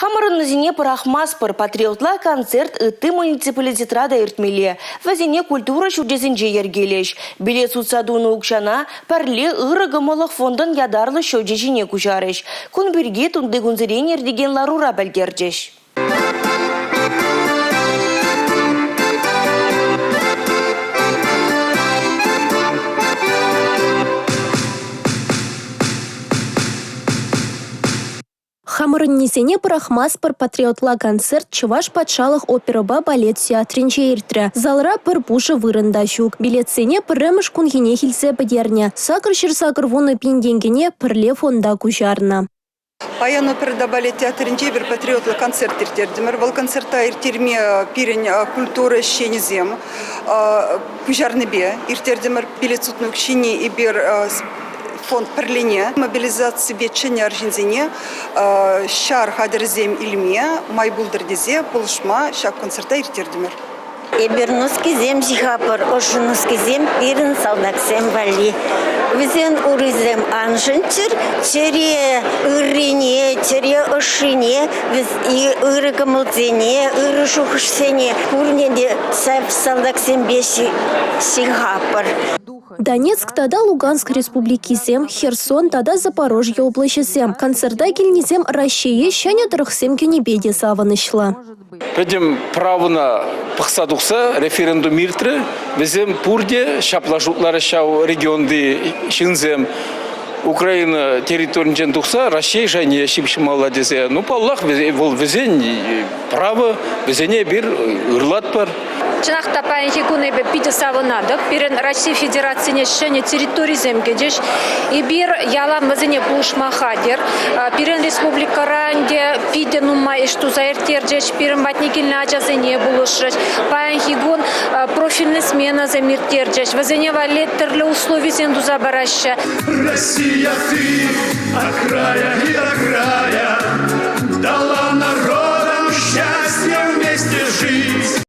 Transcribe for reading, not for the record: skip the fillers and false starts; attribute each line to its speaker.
Speaker 1: Хамӑрӑннисене пӑрахмастпӑр. Патриотла концерт ытти муниципалитетра та иртмелле. Вӗсене культура ҫурчӗсенче йӗркелӗҫ. Билет сутса тунӑ укҫана пӗрле ырӑ кӑмӑллӑх фондӑн ятарлӑ счечӗ ҫине куҫарӗҫ. Кун пирки тунтикунсерен иртекен ларура пӗлтерчӗҫ.
Speaker 2: «Хамӑрӑннисене пӑрахмастпӑр» патриотла концерт Чӑваш патшалӑх оперӑпа балет театрӗнче иртрӗ. Залра пӗр пушӑ вырӑн та ҫук. Билетсене пӗрремӗш кунхинех илсе пӗтернӗ. 880 пин тенкӗне «Пӗрле» фонда куҫарнӑ.
Speaker 3: Паян оперӑпа балет театрӗнче эпир патриотла концерт ирттертӗмӗр. Вӑл концерта ирттерме пирӗн культура ӗҫченӗсем пуҫарнипе ирттертӗмӗр. Билет сутнӑ укҫине эпир фонд пӗрлене мобилизаципе чӗннӗ арҫынсене ҫар хатӗрӗсем илме май пултӑр тесе пулӑшма ҫак концерта ирттертӗмӗр.
Speaker 4: Эпир нускисем ҫыхатпӑр, ӑшӑ нускисем пирӗн салтаксем валли. Вӗсен урисем ан шӑнччӑр, чӗре ыррине, чӗре ӑшшине, ырӑ кӑмӑлсене, ырӑ шухӑшсене пурне те салтаксемпе ҫыхатпӑр.
Speaker 2: Донецк тата Луганск республикисем, Херсон тата Запорожье облаҫӗсем концерта килнисем Раҫҫее ҫӗнӗ тӑрӑхсем кӗнипе те савӑнӑҫлӑ.
Speaker 5: Пӗтӗм правӑна пӑхса тухса референдум иртрӗ. Вӗсем пурте ҫапла шутларӗҫ ҫав регионти ҫынсем. Украина территоринчен тухса Раҫҫей шайне ҫыпҫӑмалла тесе. Ну, паллах, вӑл вӗсен право, вӗсене эпир ырлатпӑр.
Speaker 6: Чӑнах та паянхи кун эпӗ питӗ савӑнатӑп. Пирӗн Раҫҫей Федерацине ҫӗнӗ территорисем кӗчӗҫ. Эпир ялан вӗсене пулӑшма хатӗр. Пирӗн республикӑра ӗнтӗ питӗ нумай ӗҫ туса ирттерчӗҫ. Пирӗн патне килнӗ ачасене пулӑшрӗҫ. Паянхи кун профильный сменӑсем ирттерчӗҫ. Вӗсене валли тӗрлӗ условисем туса параҫҫӗ.
Speaker 7: Россия, ты от края и до края.